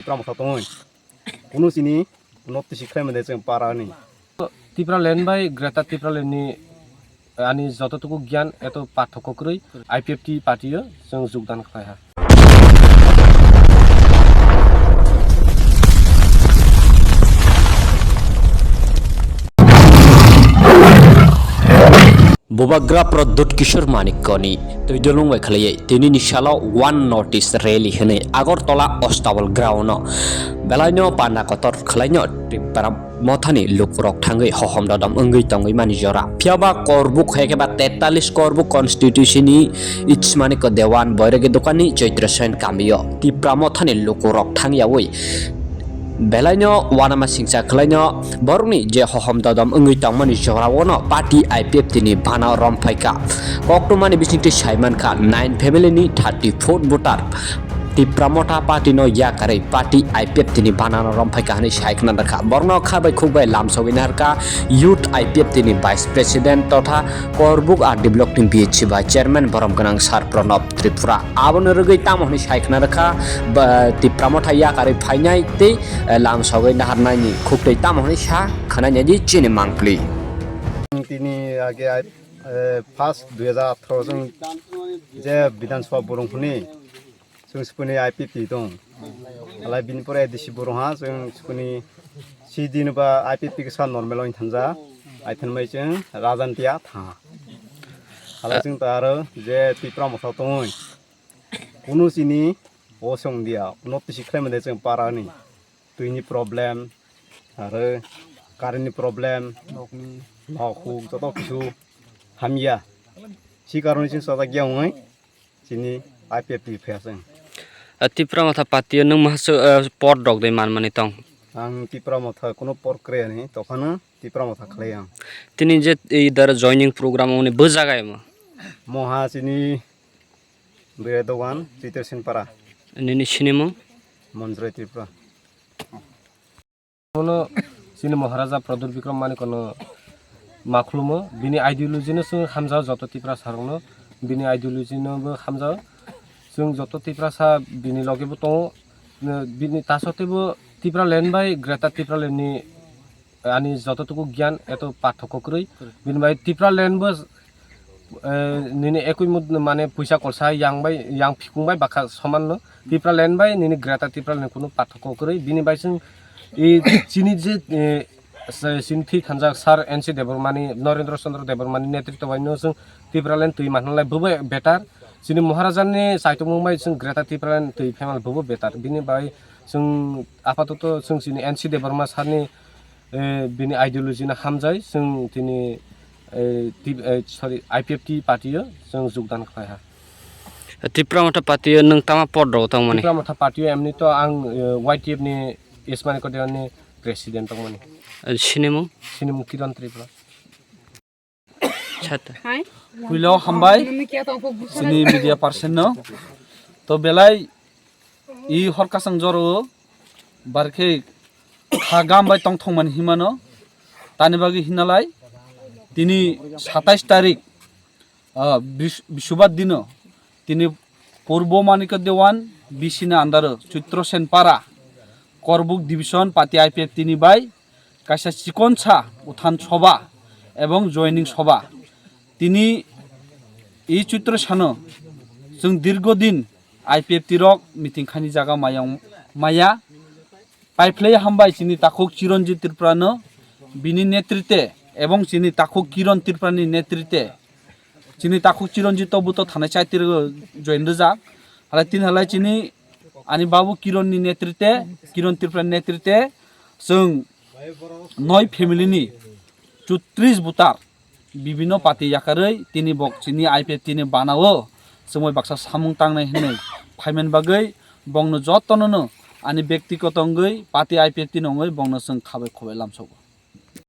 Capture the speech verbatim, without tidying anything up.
Tipra Motha tongwi. Kunu chini north east khlai mande chwng para ni. Tipraland bai Greater Tipraland ni ani jototuku gyan eto parthokko kwrwi I P F T party o chwng jogdan khlai ha. Bubagra Pradyut Kishore Manikyani twi dolong bai khlaiwi tinini salo One North East Rally hwnwi Agartala Astabal ground-o belaino panda kotor khlaino Tipra Mothani lukurok thangwi hohom dodom wngwi tongwi mani jora. Phiyaba Korbuk hai khe ba tetallis Korbuk constituency ni Ismanik Dewan Boiregi Dokani Chaitra Sen kamio Tipra Mothani lukurok thangyawi belaino uanama singcha khlaino borokni je hohom dodom wngwi tongmani jorao no party I P F T ni bana romphaikha. Koktwmani bisingtwi saimankha nine family ni thirty four voter Tipra Motha party no yakarwi party I P F T ni bana no romphaikha hwnwi sai khna rwkha. Borokno kha bai khuk bai lamsogwi naharkha youth I P F T ni vice president totha Korbuk R D block ni B H C bai chairman borom gwnang Sir Pranab Tripura. Aboni rwgwi tamo hwnwi sai khna rwkha, ba, Tipra Motha yakarwi phainai tei, eh, lamsogwi naharnaini khuktwi tamo hwnwi sa khwnai nai di chini mangpli. Tini age, eh, first dui hajar atharo chwng je Bidhan Sabha burung hwnwi chwng sukuni I P F T tong. Alai bini pore A D C burung ha chwng sukuni si din ba I P F T kisa normal oin thanja. Ai thanmai chwng Rajantia tha. Alai chwng ta aro je Tipra Motha tongwi. Kunu chini o song dia, uno tisi khlai mande chwng para ni. Twini problem, aro current ni problem, nok huk joto kisu hamya. Si karoni chwng sajak ya wngnai, chini I P F T phai chwng. Ah, Tipra Motha party o nwng mahasu, ah, pot rok de man mani tong? Ang Tipra Motha kuno por kre ani, tokhano Tipra Motha khlai ang. Tini je i dara joining program oni bo jaga emo? Moha chini Bwrwi dogan, Chitresenpara. Nini sinimung? Monjroy Tripura. Bono chini Maharaja Pradyut Bikram Manikno ma khulumo, bini ideology no chwng hamjao joto Tiprasa rokno, bini ideology no bo hamjao. Chwng joto Tiprasa bini loge bo tongo, bini taso teibo Tipraland bai Greater Tipraland ni ani jototuku gyan eto parthokko kwrwi. Bini bai Tipraland bo, eh, nini ekui mud-, mane puisa kolsa yang bai, yang phikung bai bakha soman no. Tipraland bai nini Greater Tipraland ni kunu parthokko kwrwi. Bini bai chwng, eh, chini je, eh, se-, chini thwi thanjak Sir N C Debbarma ni, Narendra Chandra Debbarma ni netritw bai no chwng Tipraland twi manlai bobo better. Chini Maharaja ni saitumung bai chwng Greater Tipraland twi phaima bobo better. Bini bai chwng apatoto chwng chini N C Debbarma sir ni eh, bini ideology no hamjai, chwng tini, eh, T-, eh, sorry, I P F T party o chwng jogdan khlai ha. Tipra Motha party o nwng tama pod rok tongmani? Tipra Motha party o emni to ang, eh, Y T F ni Ismail Kodeon ni president tongmani. Eh, sinimung? Sinimung Kiran Tripura. Sata. Puilo hambai chini media person no. To belai i hor kasang joro barkhe kha gam bai tong thong mani himano. Tani bagwi hinalai tini satais tarik, ah, bis-, bisubar dino tini Purbo Manikya Dewan B C ni under o Chitro Senpara Korbuk Division Party I P F T ni bai kaisa chikonsa uthan soba ebong joining soba. Tini i Chitro sano chwng dirgo din I P F T rok meeting khaini jaga mayang maya. Paiphlai hambai chini takhuk Chiranjit Tripura no bini netrite ebong chini takhuk Kiran Tripura ni netrite. Chini takhuk Chiranjit to buto thanai chaitir join rijak. Halai tin halai chini ani babu Kiran ni netrite, Kiran Tripura ni netrite chwng noi family ni chutris butar bibino party yakarwi tini bok chini I P F T ni bana o chumui baksa samung tangnai hinwi phaiman bagwi bongno jotono no ani bektigoto wngwi party I P F T ni wngwi bongno chwng khabai khubai lamsogo.